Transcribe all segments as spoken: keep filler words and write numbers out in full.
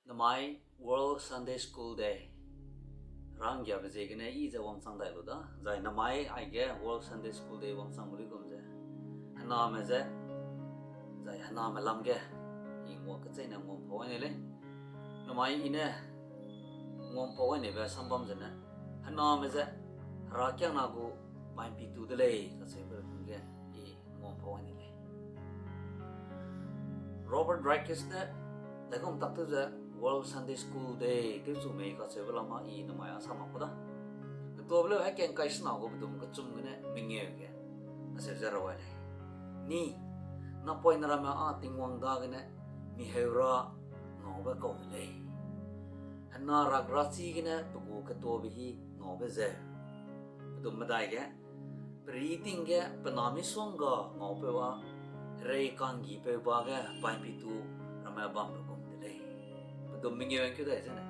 Namai World Sunday School Day. Ranggiabe ziegene i ze wangchang dai lu da, zai namai aige World Sunday School Day wangchang lu gum ze, hename ze, zai hename lam ge, i ngua kecheîne nguampau ai ne lei. Namai i ne nguampau ai nebe sambam zene, hename ze, herakiangna gu baimpi tu de lei kacheube ge, i nguampau ai ne lei. Robert Raikes ne, daigum tak tew ze World Sunday School Day tewchu mei kacheube lam ma i namai a sa mak ku da. Ketuabe leu haikeng kai sena gu pedum kechum gene mengeu ge, acheu ze rawai lei. Ni, napoine ramme â Tingwang dagene, mi heu ra ngaube kau de lei. Hena rak ra chigene pe gu ketuabe hi ngaube zeu. Pedum medai ge, perî ting ge pe na misongga ngaupeu â, herei kanggipeu ba ge baimpi tu ramme bambe gum de lei. Pedum mengeu keu dai zene,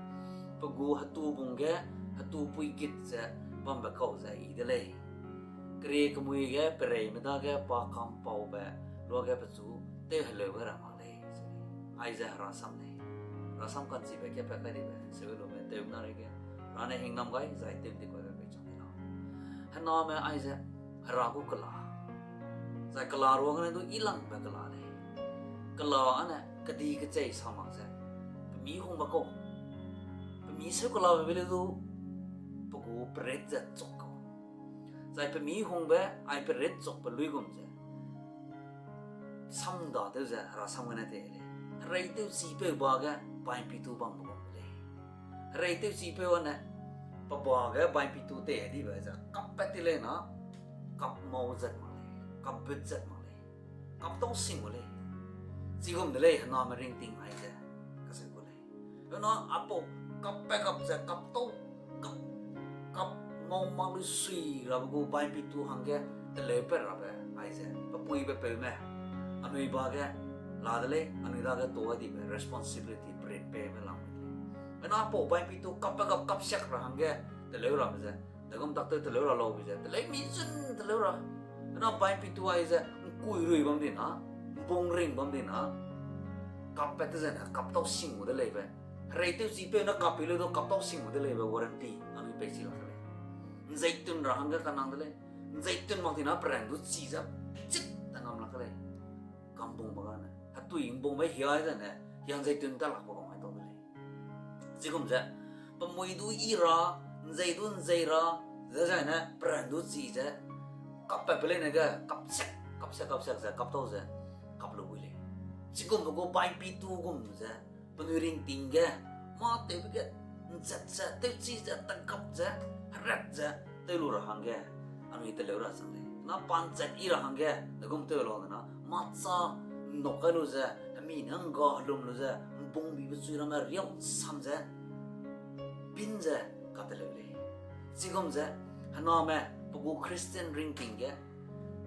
pe gu hetu bung ge hetu puigit ze bambe kau ze i de lei. Kerie kemui ge pereime dage pa kampaube luage pechu tew heleu gai ra mak lei. Aize herasam lei. Herasam ka'nchibe kepat kai dibe, seube lume tewmena reige, Hera ne hingnam gai zai tew di kaibe peichang di lau. Hename aize Hera gu kela. Zai kela ruagene du yilangbe kela lei. Kela â ne kedi kechei sa mak ze, pemi hungbe kau. Pemi seu kelabe be le du, pe gu peret ze chuk kau. Zai pemi hungbe ai peret chukbe luigum ze, samda tew ze herasam gene tei lei. Herei tewchipeu ba ge baimpi tu bambe gum de lei. Herei tewchipeu â ne, pe ba ge baimpi tu tei dibe ze kappat ti lei na, kap mau zat mak lei, kap but zat mak lei, kap tau sing gu lei. Chigum de lei hename ringting aize, kaseu gu lei. Hena apau kappat kap ze kap tau, kap, kap mau mak lu sui rabe gu baimpi tu hangge teleupat rabe aize, pe puibe peume, anui ba ge la de lei, anui dage tuâ dibe responsibility peret pebe lam de lei. Hena apau baimpi tu kappat kap kapsiak ra hangge teleu rabe ze, daigum tak tew teleu ra laube ze, teleu mi zun teleu ra. Hena baimpi tu aize, ’ngkui rui bam di na, ’mbung ring bam di na, kappat te zene, kap tau sing gu de leibe. Herei tewchipeu ne kap pi leu du kap tau sing gu de leibe warranty anui pei chi lak de lei. ’Nzeitun ra hangge kanang de lei. ’Nzeitun mak di na peran du chi ze chit ta ngam lak de lei. Kambungbe gane, hetui ’mbungbe hiai zene, hia ’nzeitun ta lakbe bam mai tau de lei. Chigum ze, pemui du yi ra, ’nzei du ’nzei ra, ze zaine peran du chi ze, kappatbe leine ge, kapsiak, kapsiak, kapsiak ze, kap tau ze, kap lu bui lei. Chigumbe gu baimpi tu gum ze, penui ringting ge, mâ tewbe ge, ’nzat ze, tewchi ze, tangkap ze, herat ze, tew lu ra hangge, anui teleu ra chang lei. Na pa ’nzat yi ra hangge, dagum tew lau de na, mâ châ ’nnok kai lu ze, hemi ne ’ngga helum lu ze, ’mbungbibe chui ramme riau ’nsam ze, pin ze, kateleu lei. Chigum ze, hename, pe gu Christian ringting ge,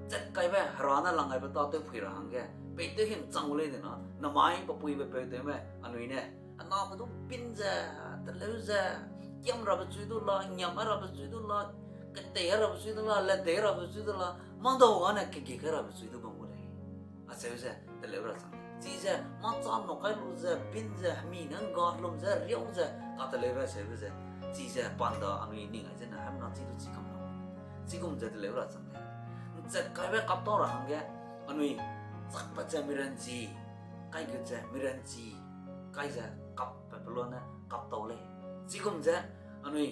chat kaibe, Hera ne lang gaibe tâ tewphui ra hangge, peitew himchang gu lei de na, namai pe puibe peu tewme, anui ne, hename du pin ze, teleu ze, kiam rabe chui du la, ngiam rabe chui du la, ketei rabe chui du la, ledei rabe chui du la, mâdau gane kegik rabe chui du bam gu lei. Acheu ze, teleu ra chang lei. Chize, mâ châ ’nnok kai lu ze, pin ze, hemi ne ’ngga helum ze, riau ze, kateleube acheube ze. Chize, panda anui ning ai zene, hemna chi du chi kam lau. Chigum ze teleu ra chang lei. ’Nchat kaibe kap tau ra hangge, anui, chakpat ze miranchi, kai gut ze miranchi, kai ze kap pe pelua ne kap tau lei. Chigum ze, anui,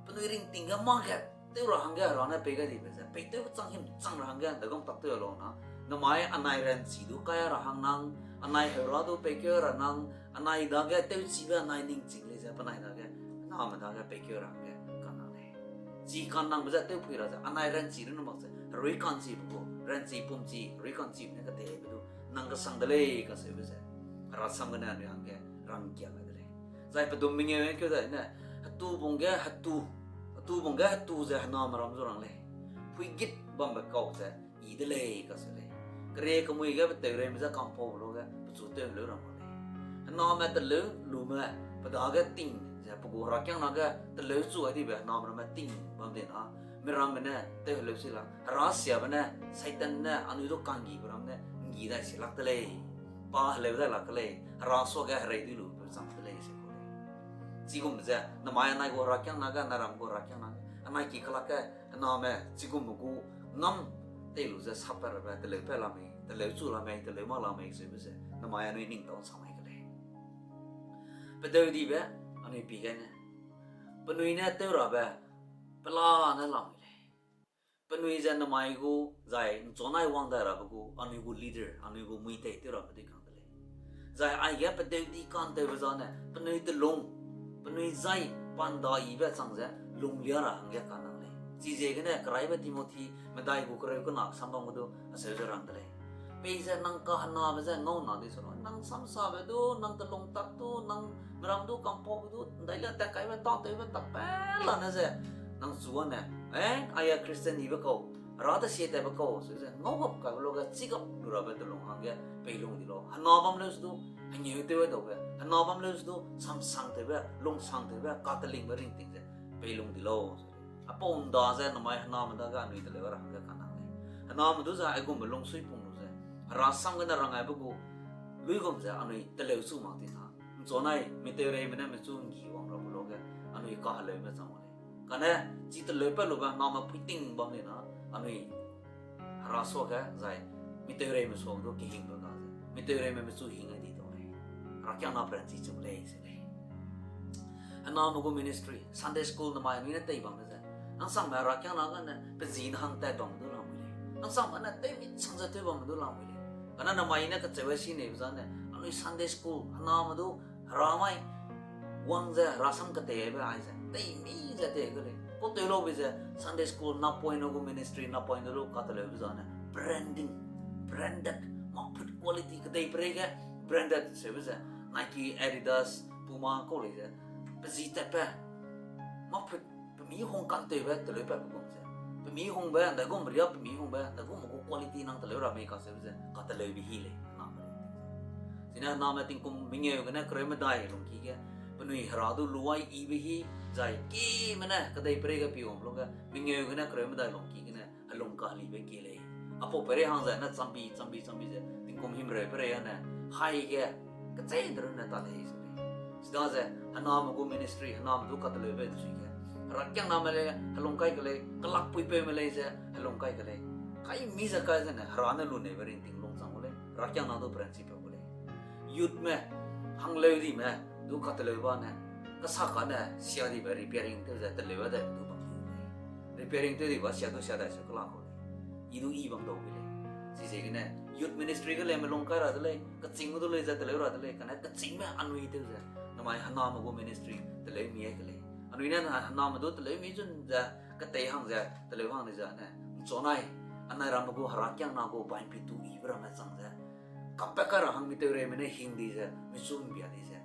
penui ringting ge mâ ge, tew ra hangge Hera ne pei gai dibe ze, peitew chang himchang ra hangge, dagum tak tew lau na, namai anai ranchi du kai ra hang nang, anai heura du peikeu ra nang, anai dage tewchibe anai ningching lei ze, penai dage, name dage peikeu ra hangge, kanang lei. Chi kanangbe ze tewphui ra ze, anai ranchi runne mak ze, herui ka'nchibe gu, ranchi pumchi, herui ka'nchibe ne katebe du, nang kesang de lei kacheube ze, Hera sam gene anui hangge, rangkia gai de lei. Zai pedum mengeu keu dai ne, hetu bung ge hetu, hetu bung ge hetu ze hename ram zu rang lei. Phuigit bambe kau ze, i de lei kacheu lei. Kerie kemui ge peteureime je kampaube luge pechu tew leu ra mak lei. Hename teleu lume, pe dage ting ze pe gu herakiangna ge teleu chu ai dibe hename ramme ting bam di na, miramme ne tew heleu si lak, herasiabe ne, Satan ne, anui du kanggibe ram ne, nggi dai si lak de lei. Pa heleu dai lak ke lei, hera suage herei dui lube chang de lei se ku lei. Chigum ze, namai anai gu herakiangna ge, anai ram gu herakiangna ge, anai ki kelak ge, hename chigum gu ngam tei lu ze sappat rabe, teleu pat la mei, teleu chu la mei, teleu mak la mei, zeube ze, namai anui ning tau sa mai ke lei. Pedeu dibe, anui pi gene. Penui ne tew rabe, pela ne lamui lei. Penui ze namai gu, zai nchunai wang dai rabe gu, anui gu leader, anui gu mui tei tew rabe dui kang de lei. Zai aige pedeu di kantewbe zane, penui telung, penui zai panda yibe chang ze, lunglia ra hangge kanang lei. Chiziegene keraibe Timothy, medai gu kereu kena sambam ge du, aseu ze rang de lei. Peize nang kahenabe ze ngau na di su la, nang samsabe du, nang telung tak du, nang meram du, kampaube du, ndai le tat kaibe, tâtewbe tak pe lane ze, nang chu ane, eh, aia Christian yibe kau, hera tesie tatbe kau, su ze, ngau gap kaibe luge, chi gap lu rabe telung hangge, pei lung di lau. Hena bam leu se du, hengeu tew daube, hena bam leu se du, samsang tewbe, lungsang tewbe, katelingbe ringting ze, pei lung di lau. Apau nda ze namai hename dage anui teleu ra hangge kanang lei. Hename du ze aigumbe lungsui pung lu ze, herasam gene rang aibe gu, luigum ze anui teleu chu mak ti na. Nchunai, miteureime ne mechu nggi wang rabe luge, anui kaheleume chang lei. Kane, chi teleu pat lube hename puiting bam di na, anui hera suage zai, miteureime suage du kehingbe ga ze, miteureime mechu hing ai di tau lei. Herakiangna peranchi chu lei se lei. Hename gu ministry, Sunday school namai anui ne tei bambe ze, nang sangme herakiangna gane, pe zi ne hang tat bam du lamui lei. Nang sangme ne tew mi chang ze tew bam du lamui lei. Kane namai ne kacheu ai si neibe zane, anui Sunday school, hename du, heramai, wang ze, herasam ketei aibe ai ze, tei mi ze tei ke lei. Kau tew laube ze, Sunday school, napoine gu ministry, napoine lu kateleube zane, branding, branded, mâ put quality kedei perei ge, branded seube ze, Nike, Adidas, Puma kau lei ze, pe zi tatbe, mâ put, pe mi hung kantewbe teleu patbe gum ze, pe mi hungbe, ndaigum ria pe mi hungbe, ndaigum gu quality nang teleu ra mei kaseube ze, kateleube hi lei, hename lei. Chine hename tingkum mengeu gene kereu medai lungki ge, penui hera du luai yibe hi, zai kime ne kedei perei ge pi wang luge, mengeu gene kereu medai lungki gene, helung kahelibe kie lei. Apau perei hang ze ne chambi, chambi, chambi ze, tingkum himreu perei ane, hai ge, kechei de runne ta lei se lei. Chidaze, hename gu ministry, hename du kateleube nsui ge, herakiangname lei, helung kai ke lei, kelakpuipeume lei ze, helung kai ke lei. Kai mi ze kai zene, hera ne lu neibe ringting lung chang gu lei, herakiangna du peranchi pe gu lei. Youthme, hangleu dime, du kateleu ba ne, kesa kane, sia dibe repairing tew ze teleu dai du bam di lei. Repairing tew diba sia du sia dai se kela kau lei. I du i bam dau gu lei. Chiziegene, youth ministry ge lei melung kai ra de lei, kechîngme du lei ze teleu ra de lei, kane kechîngme anui tew ze, namai hename gu ministry teleu mi ai ke lei. Anui ne na hename du teleu mi zun ze, ketei hang ze, teleu hang di ze ne, nchunai, anai ramme gu herakiangna gu baimpi tu ibe ramme chang ze, kapat kai ra hang miteureime ne hing di ze, michu mbia di ze,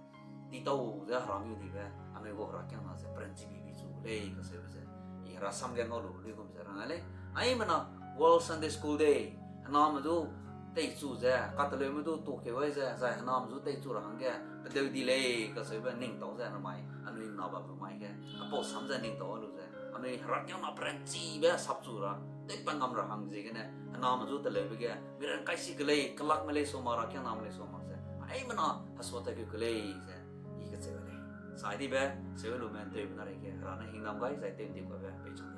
titau ze herangiu dibe, anui gu herakiangna ze peranchi bibi chu gu lei kaseube ze, i herasam ge ngau lu luigum ze rang ai lei. Aimena World Sunday School Day, hename du teichu ze, kateleume du tukeu ai ze, zai hename du teichu ra hangge, pedeu di lei kaseube ning tau ze namai, anui na bambe mai ge, apau sam ze ning tau lu ze, anui herakiangna peranchibe sapchu ra, tewpat ngam ra hang ziegene, hename du teleube ge, mi ran kai si ke lei, kelakme lei soma, herakiangname lei soma ze, aimena hesua tatkeu ke lei ze, i kacheu lei. Sai dibe, seu lume ntewbe na reige, hera ne hingnam gai, zai tew ndi kuabe, peichang